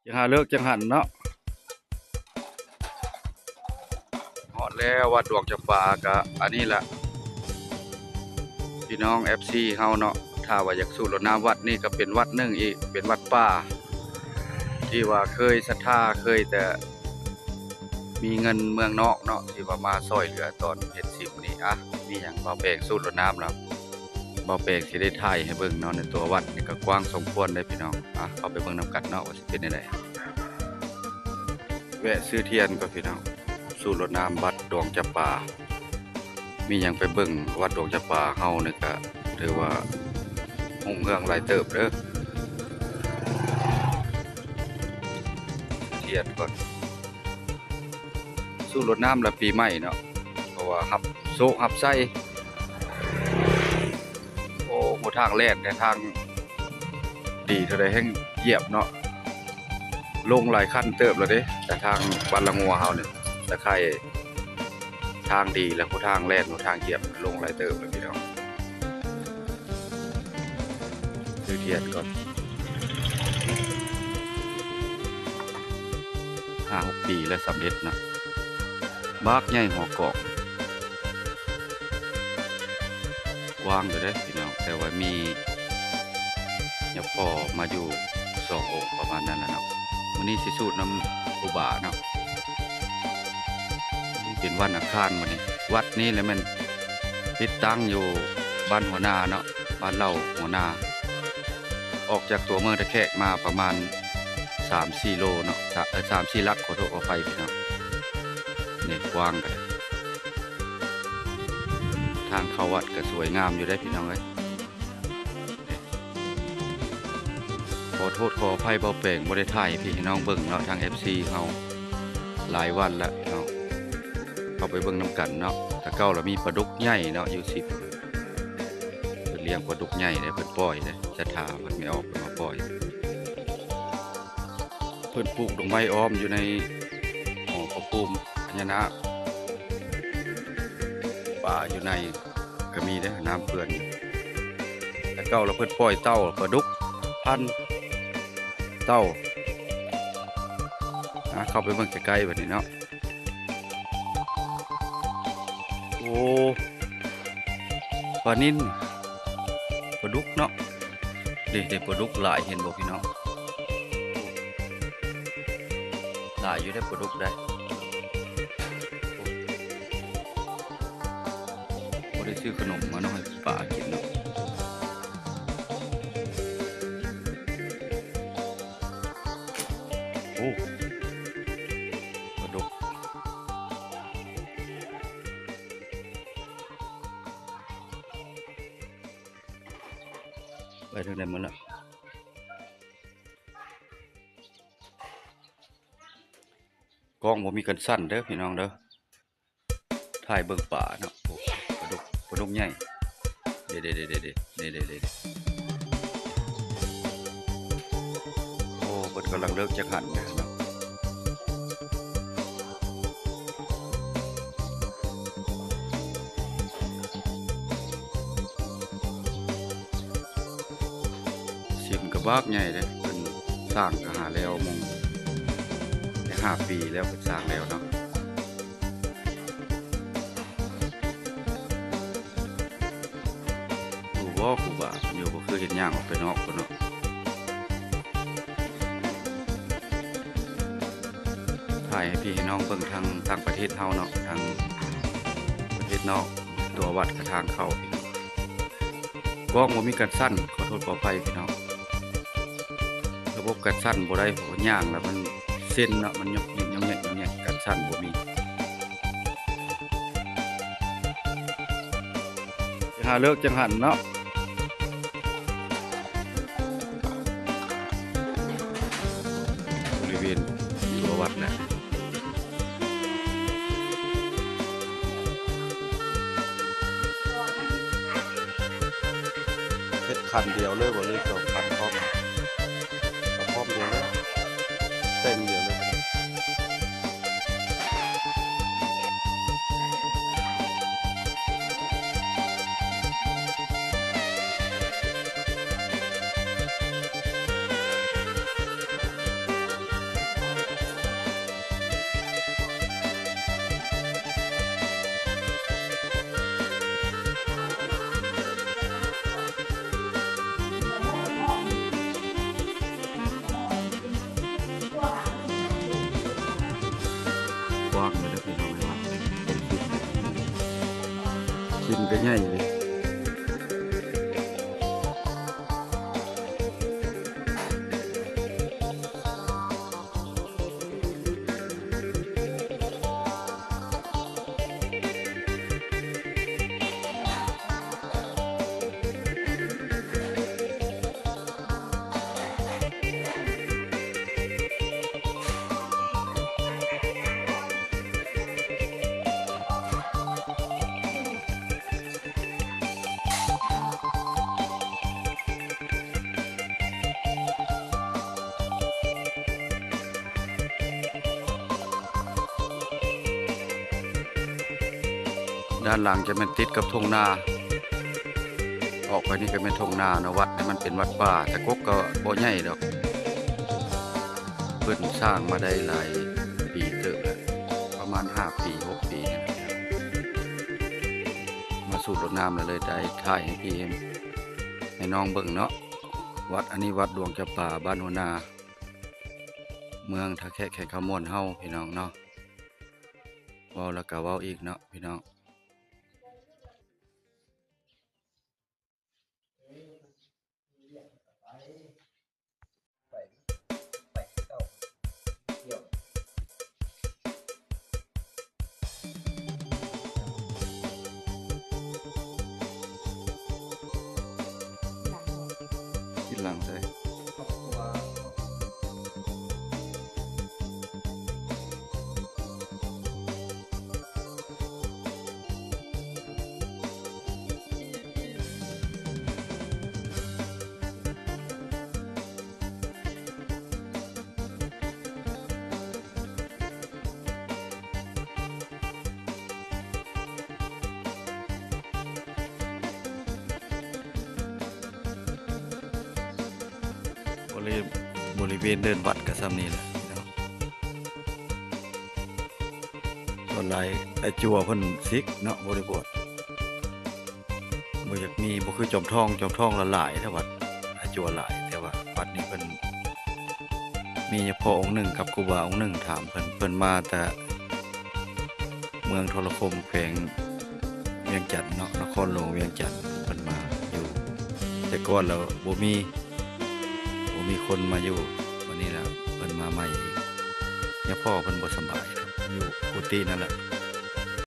ຈັ່ງຫາເລີກຈັ່ງຫັນເນາະ. ຮອດແລ້ວວັດດວງຈຳປາ ກະອັນນີ້ລະ ພີ່ນ້ອງເອັຟຊີເຮົາເນາະ. ຖ້າວ່າຢາກສູດລົດນ້ຳວັດນີ້ ກະເປັນວັດໜຶ່ງອີກ ເປັນວັດປ່າ ທີ່ວ່າເຄີຍສັດທາ ເຄີຍແຕ່ມີເງິນເມືອງນອກເນາະ ທີ່ວ່າມາຊ່ອຍເຫຼືອຕອນເຮັດສິມນີ້. ອະ ມີຫຍັງ ບ່າວແປງສູດລົດນ້ຳແລ້ວ ບ່າວແປງຊິໄດ້ຖ່າຍໃຫ້ເບິ່ງເນາະ. ໃນຕົວວັດນີ້ກະກວ້າງສົມຄວນເດ້ພີ່ນ້ອງ. ອະ ເຂົ້າໄປເບິ່ງນຳກັນເນາະ ວ່າຊິເປັນແນວໃດ. ແວະຊື້ທຽນກ່ອນພີ່ນ້ອງ ສູດລົດນ້ຳວັດດວງຈຳປາ. ມີຫຍັງໄປເບິ່ງວັດດວງຈຳປາເຮົານີ້ກະຖືວ່າຮຸ່ງເຮືອງຫຼາຍເຕີບເດີ. ທຽນກ່ອນ ສູດລົດນ້ຳລະປີໃໝ່ເນາະ ເພາະວ່າຮັບໂຊກຮັບໄຊ. ໂອ້ ຫົນທາງແລ່ນແທ້ ທາງດີເທົ່າໃດແຮ່ງຢຽບເນາະ. ລົງຫຼາຍຂັ້ນເຕີບແລ້ວເດ້ ແຕ່ທາງບ້ານລະງົວເຮົານີ້ ຕະໄຄ ທາງດີແລ້ວ ຫົນທາງແລ່ນ ຫົນທາງຢຽບ ລົງຫຼາຍເຕີບແລ້ວພີ່ນ້ອງ. ຊື້ທຽນກ່ອນ ຫ້າຫົກປີແລ້ວສຳເລັດນະ. ບັກໃຫຍ່ຫົວກອກ ກວ້າງຢູ່ເດ້ພີ່ນ້ອງ ແຕ່ວ່າມີຍາພໍ່ມາຢູ່ສອງອົງປະມານນັ້ນລະເນາະ. ມື້ນີ້ຊິສູດນຳຄູບາເນາະ. ເປັນວັນອັງຄານມື້ນີ້. ວັດນີ້ແຫຼະແມ່ນຕິດຕັ້ງຢູ່ບ້ານຫົວໜ້າເນາະ ບ້ານເຫຼົ່າຫົວໜ້າ. ອອກຈາກຕົວເມືອງທ່າແຂກມາປະມານສາມສີ່ໂລເນາະ ສາ- ເອີ ສາມສີ່ຫຼັກ ຂໍໂທດຂໍອະໄພພີ່ນ້ອງ. ນີ້ກວ້າງກະໄດ້ ທາງເຂົ້າວັດກະສວຍງາມຢູ່ເດ້ພີ່ນ້ອງເອີຍ. ຂໍໂທດຂໍອະໄພ ບ່າວແປງບໍ່ໄດ້ຖ່າຍໃຫ້ພີ່ໃຫ້ນ້ອງເບິ່ງເນາະ ທາງເອັຟຊີເຮົາຫຼາຍວັນແລ້ວເນາະ. ເຂົ້າໄປເບິ່ງນຳກັນເນາະ. ແຕ່ເກົ່າລະມີປາດຸກໃຫຍ່ເນາະ ຢູ່ຊິ ເພິ່ນລ້ຽງປາດຸກໃຫຍ່ເດ້ ເພິ່ນປ່ອຍເດ້ ສັດທາເພິ່ນ ແມ່ອອກເພິ່ນມາປ່ອຍ. ເພິ່ນປູກດອກໄມ້ອ້ອມຢູ່ໃນຫໍພະພູມພະຍານາກ. ປາຢູ່ໃນກະມີເດ້ ນ້ຳເປື້ອນຢູ່. ແຕ່ເກົ່າລະເພິ່ນປ່ອຍເຕົ່າ ປາດຸກພັນເຕົ່າ. ອາ ເຂົ້າໄປເບິ່ງໃກ້ໆບາດນີ້ເນາະ. ໂອ້ ປານິນ ປາດຸກເນາະ. ເດ້ ເດ້ ປາດຸກຫຼາຍ ເຫັນບໍ່ພີ່ນ້ອງ? ຫຼາຍຢູ່ເດ້ປາດຸກໄດ໋. ບໍ່ໄດ້ຊື້ຂະໜົມມາເນາະ ໃຫ້ປາກິນເນາະ. ໂອ້ ປາດຸກ ໄປທາງໃດໝົດລະ? ກ້ອງບໍ່ມີກັນສັ່ນເດີພີ່ນ້ອງເດີ. ຖ່າຍເບິ່ງປາເນາະ. ໂອ້ ປາດຸກ ປາດຸກໃຫຍ່. ເດ້ໆໆໆ ໂອ້ ເພິ່ນກຳລັງເລີກຈັກຫັນເນາະ. ຊິມກະບັກໃຫຍ່ເດ້ ເພິ່ນສ້າງກະຫາແລ້ວມົງ ໄດ້ຫ້າປີແລ້ວ ເພິ່ນສ້າງແລ້ວເນາະ. ຢູ່ບໍ່ຄູບາ ຢູ່ບໍ່ ຄືເຫັນຍ່າງອອກໄປນອກພຸ້ນເນາະ. ຖ່າຍໃຫ້ພີ່ໃຫ້ນ້ອງເບິ່ງທາງຕ່າງປະເທດເຮົາເນາະ ທາງປະເທດນອກ ຕົວວັດກະທາງເຂົ້າ. ກ້ອງບໍ່ມີກັນສັ່ນ ຂໍໂທດຂໍອະໄພພີ່ນ້ອງ. ລະບົບກັນສັ່ນບໍ່ໄດ້ ເພາະວ່າຍ່າງລະມັນເຊັນເນາະ ມັນຍົກຍິກຍົກແຍກຍົກແຍກ ກັນສັ່ນບໍ່ມີ. ຫາເລີກຈັ່ງຫັນເນາະ ບໍລິເວນຕົວວັດນະ. ເຮັດຄັນດຽວເລີຍບໍ່ ຫຼືສອງຄັນພ້ອມ? ເອົາພ້ອມດຽວເລີຍ ໃສ່ອັນດຽວເລີຍ. ໂອ້ ກໍໃຫຍ່ເດ້. ດ້ານຫຼັງຈະແມ່ນຕິດກັບທົ່ງນາ ອອກໄປນີ້ກໍແມ່ນທົ່ງນາເນາະ. ວັດນີ້ມັນເປັນວັດປ່າ ແຕ່ກົກກໍບໍ່ໃຫຍ່ດອກ. ເພິ່ນສ້າງມາໄດ້ຫຼາຍປີເຕີບແລ້ວ ປະມານຫ້າປີ ຫົກປີນີ້ແຫຼະ. ມາສູດລົດນ້ຳແລ້ວເລີຍໄດ້ຖ່າຍໃຫ້ພີ່ໃຫ້ນ້ອງເບິ່ງເນາະ. ວັດ ອັນນີ້ວັດຫຼວງຈຳປາ ບ້ານຫົວນາ ເມືອງທ່າແຂກ ແຂວງຄຳມ່ວນເຮົາ ພີ່ນ້ອງເນາະ. ເວົ້າແລ້ວກໍເວົ້າອີກເນາະ ພີ່ນ້ອງ. ບໍລິ ບໍລິເວນເດີ່ນວັດກໍຊ່ຳນີ້ແຫຼະເນາະ. ສ່ວນຫຼາຍອາຈົວເພິ່ນສິກເນາະ ບໍ່ໄດ້ບວດ ບໍ່ຢາກມີ ບໍ່ຄືຈອມທອງ ຈອມທອງລະຫຼາຍແທ້ວັດ ອາຈົວຫຼາຍ. ແຕ່ວ່າວັດນີ້ເພິ່ນມີສະເພາະອົງໜຶ່ງກັບຄູບາອົງໜຶ່ງ ຖາມເພິ່ນ ເພິ່ນມາແຕ່ເມືອງໂທລະຄົມ ແຂວງວຽງຈັນເນາະ ນະຄອນຫຼວງວຽງຈັນ ເພິ່ນມາຢູ່ ແຕ່ກ່ອນແລ້ວບໍ່ມີ ບໍ່ມີຄົນມາຢູ່. ບັດນີ້ລະເພິ່ນມາໃໝ່ອີກ ຍາພໍ່ເພິ່ນບໍ່ສະບາຍ ຢູ່ກຸຕິນັ້ນແຫຼະ.